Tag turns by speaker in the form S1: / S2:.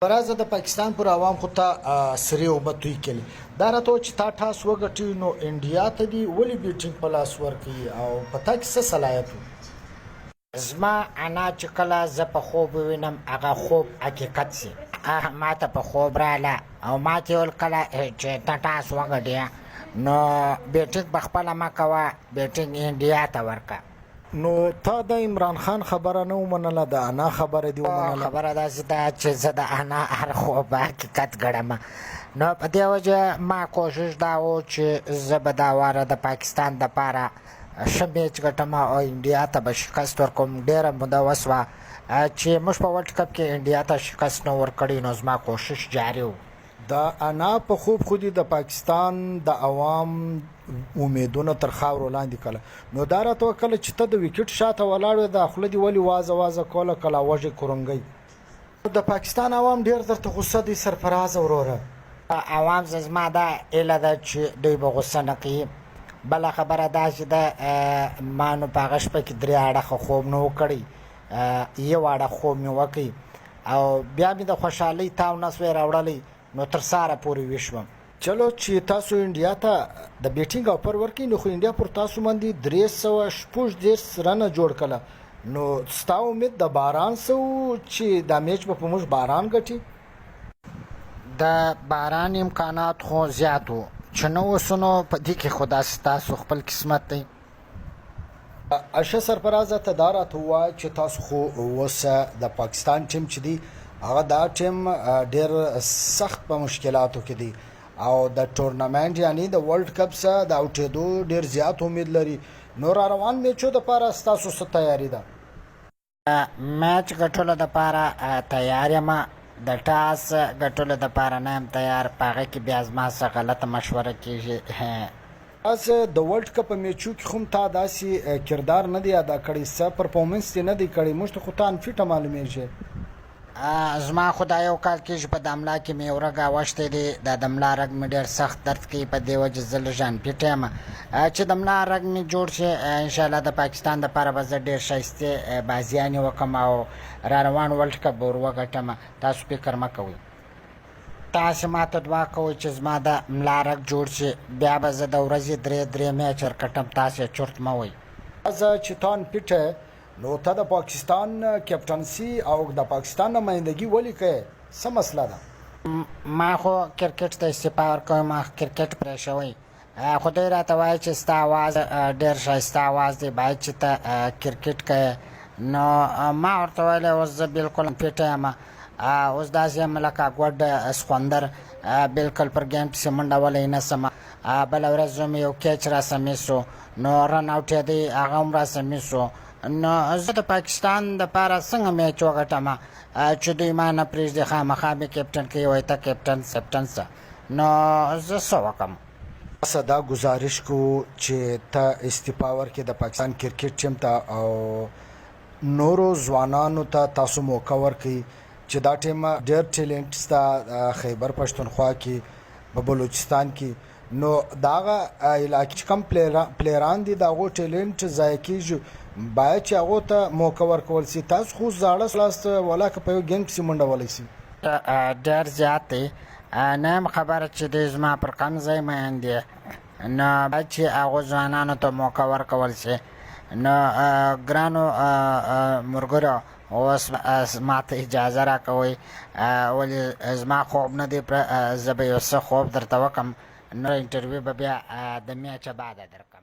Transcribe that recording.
S1: راځه د پاکستان پر عوام خو تا سرې اوبه توی کړې. دا راته ووایه چې تا ټاس وګټي نو انډیا ته دي ولې بیټینګ په لاس ورکړي او په تا کې څه صلاحیت وو؟
S2: زما انا چې کله زه په خوب ووینم هغه خوب حقیقت شي. هغه ماته په خوب راله او ماته یې وویل کله چې ته ټاس وګټې نو بیټینګ په خپله مه کوه، بیټینګ انډیا ته ورکړه.
S1: نو تا د عمران خان خبره نه ومنله د انا خبره دې ومنله.
S2: خبره داسې ده چې زه د انا هر خوب حقیقت ګڼم نو په دې وجه ما کوشش دا و چې زه به دا واره د پاکستان دپاره ښه میچ ګټم او انډیا ته به شکست ورکوم. ډېره موده وسوه چې موږ په ورلډ کپ کې انډیا ته شکست نه ورکړی نو زما کوشش جاري و.
S1: د انا په خوب خو دې د پاکستان د عوام امیدونه تر خاورو لاندې کړه نو دا راته وایه کله چې ته د وکټ شاته ولاړ وې دا خوله دې ولې وازه وازه کوله کلا وږی کورنګی. د پاکستان عوام ډیر درته غوسه دی سرفرازه وروره.
S2: عوام څخه زما دا هیله ده چې دوی به غوسه نه کوي. بله خبره دا چې ده ما نو په هغه شپه کې درې اړخه خوب نه و کړی، یو اړخ خوب مې وکړ او بیا مې د خوشحالۍ تاو نه سوی راوړلی نو تر سهاره پورې ویښ شوم.
S1: چلو چې تاسو انډیا ته د بیټینګ افر ورکړي نو خو انډیا پر تاسو باندې 336 رنه جوړ کړه نو ستا امید د باران څه وو چې دا میچ به په موږ باران ګټي؟
S2: د باران امکانات خو زیات وو چې نه وسو نو په دې کې خو دا ستاسو خپل قسمت دی.
S1: شه سرفرازه ته دا راته ووایه چې تاسو خو اوس د پاکستان ټیم چې دی هغه دا ټیم ډیر سخت په مشکلاتو کې دی او د ټورنمنټ یعنی د ورلډ کپ څخه د اوټېدو ډیر زیات امید لري نو را روان میچو دپاره ستاسو څه تیاری ده؟
S2: میچ ګټلو دپاره تیار یم، د ټاس ګټلو دپاره نه یم تیار، په هغه کې بیا زما څه غلطه مشوره کیږي.
S1: بس د ورلډ کپ په میچو کې خو هم تا داسې کردار نه دی ادا کړی، څه پرفارمنس دې نه دی کړی، موږ ته خو ته انفټه معلومیږې.
S2: زما خو دا یو کال کیږي په دا ملا کې مې یو رګ اوښتی دی، دا د ملا رګ مې ډیر سخت درد کوي، په دې وجه زه لږ انفټ یم، چې د ملا رګ مې جوړ شي انشاالله د پاکستان دپاره به زه ډیر ښایستې بازیانې وکړم او را روان ورلډ کپ به ور وګټم، تاسو فکر مه کوئ. تاسې ماته دعا کوئ چې زما د ملا رګ جوړ شي، بیا به زه د ورځې درې درې میچ ورکټم، تاسې چورت مه وئ.
S1: ځه چې ته انفټ یې نو ته د پاکستان کیپټنسی او د پاکستان نمایندګی ولی کوې څه مسله ده.
S2: ما خو کرکټ ته استعفا ورکوم ما کرکټ پرې شوی خو دوی راته وایي چې ستا اواز ډیر ښایسته اواز دی باید چې ته کرکټ کوې نو ما ورته ویل اوس زه بالکل فټ یم اوس داسې یم لکه ګوډ سخوندر بالکل پر ګیم پسې منډه ولی نه سم. بله ورځ هم یو کیچ راسه مس سو نو رن اوټ یې دی هغه هم راسه مس سو نو زه د پاکستان دپاره څنګه میچ وګټم چې دوی ما نه پرېږدي خامخا مې کیپټن کوي وایي ته کیپټن سپټن سه نو زه څه وکم.
S1: تاسو دا ګزارش کوو چې ته استعفا ورکړې د پاکستان کرکټ ټیم ته او نورو ځوانانو ته تاسو موقع ورکړئ چې دا ټیم ډیر ټیلنټ سته خیبر پښتونخوا کې په بلوچستان کې نو داغه علاقې چې کوم پلیران دي د هغو ټیلنټ ضایع کیږي باید چې هغو ته موقع ورکول سي تاسو خو زاړه سلاست ولا که په یو ګینګ پسې منډه ولی سي.
S2: ډیر زیات دی نه یم خبر چې دوی زما پر کوم ځای مین دي نو باید چې هغو ځوانانو ته موقع ورکول شي نو ګرانو ملګرو اوس ماته اجازه راکوئ ولې زما خوب نه دی زه به یو څه خوب درته وکړم نو انټرویو به بیا د میچه بعده درکړم.